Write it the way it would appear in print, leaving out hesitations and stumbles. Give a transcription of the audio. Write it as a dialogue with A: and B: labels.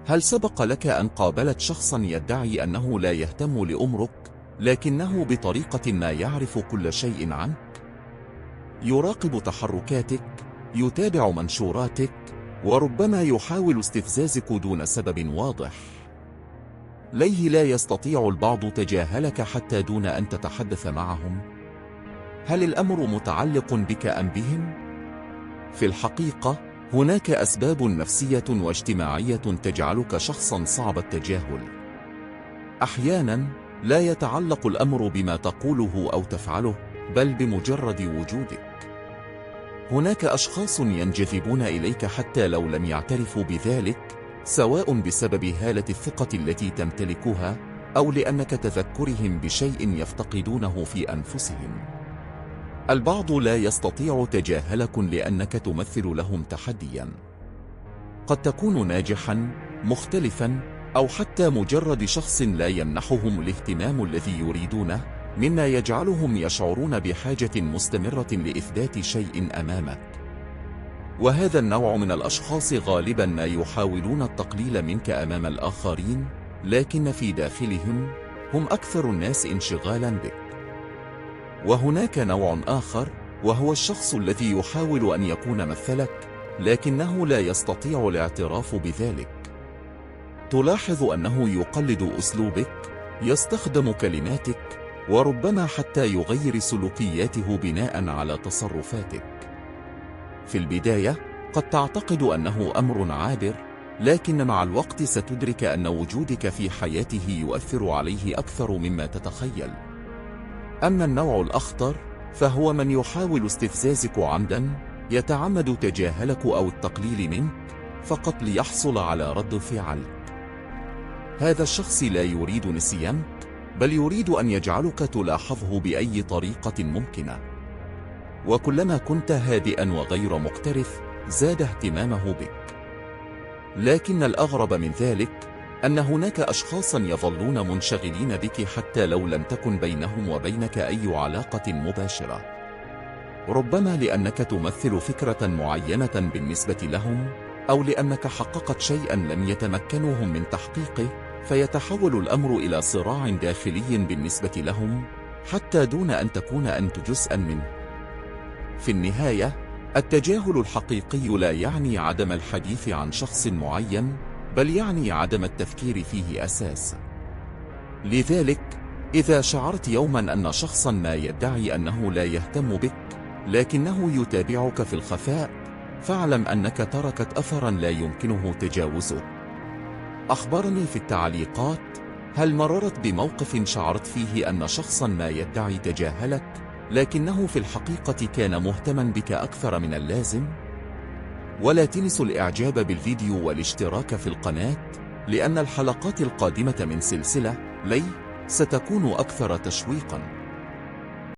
A: هل سبق لك أن قابلت شخصا يدعي أنه لا يهتم لأمرك، لكنه بطريقة ما يعرف كل شيء عنك؟ يراقب تحركاتك، يتابع منشوراتك، وربما يحاول استفزازك دون سبب واضح. ليه لا يستطيع البعض تجاهلك حتى دون أن تتحدث معهم؟ هل الأمر متعلق بك أم بهم؟ في الحقيقة، هناك أسباب نفسية واجتماعية تجعلك شخصا صعب التجاهل. أحيانا لا يتعلق الأمر بما تقوله أو تفعله، بل بمجرد وجودك. هناك أشخاص ينجذبون إليك حتى لو لم يعترفوا بذلك، سواء بسبب هالة الثقة التي تمتلكها، أو لأنك تذكرهم بشيء يفتقدونه في أنفسهم. البعض لا يستطيع تجاهلك لأنك تمثل لهم تحديا. قد تكون ناجحا، مختلفا، أو حتى مجرد شخص لا يمنحهم الاهتمام الذي يريدونه، مما يجعلهم يشعرون بحاجة مستمرة لإثبات شيء أمامك. وهذا النوع من الأشخاص غالبا ما يحاولون التقليل منك أمام الآخرين، لكن في داخلهم هم أكثر الناس انشغالا بك. وهناك نوع آخر، وهو الشخص الذي يحاول أن يكون مثلك، لكنه لا يستطيع الاعتراف بذلك. تلاحظ أنه يقلد أسلوبك، يستخدم كلماتك، وربما حتى يغير سلوكياته بناء على تصرفاتك. في البداية قد تعتقد أنه أمر عابر، لكن مع الوقت ستدرك أن وجودك في حياته يؤثر عليه أكثر مما تتخيل. أما النوع الأخطر، فهو من يحاول استفزازك عمدا، يتعمد تجاهلك أو التقليل منك فقط ليحصل على رد فعل. هذا الشخص لا يريد نسيانك، بل يريد أن يجعلك تلاحظه بأي طريقة ممكنة. وكلما كنت هادئا وغير مقترف، زاد اهتمامه بك. لكن الأغرب من ذلك أن هناك أشخاصا يظلون منشغلين بك حتى لو لم تكن بينهم وبينك أي علاقة مباشرة. ربما لأنك تمثل فكرة معينة بالنسبة لهم، أو لأنك حققت شيئا لم يتمكنوا هم من تحقيقه، فيتحول الأمر إلى صراع داخلي بالنسبة لهم، حتى دون أن تكون أنت جزءا منه. في النهاية، التجاهل الحقيقي لا يعني عدم الحديث عن شخص معين، بل يعني عدم التفكير فيه أساسا. لذلك، إذا شعرت يوما أن شخصا ما يدعي أنه لا يهتم بك، لكنه يتابعك في الخفاء، فاعلم أنك تركت أثرا لا يمكنه تجاوزه. أخبرني في التعليقات، هل مررت بموقف شعرت فيه أن شخصا ما يدعي تجاهلك، لكنه في الحقيقة كان مهتما بك أكثر من اللازم؟ ولا تنسوا الإعجاب بالفيديو والاشتراك في القناة، لأن الحلقات القادمة من سلسلة لي ستكون أكثر تشويقا.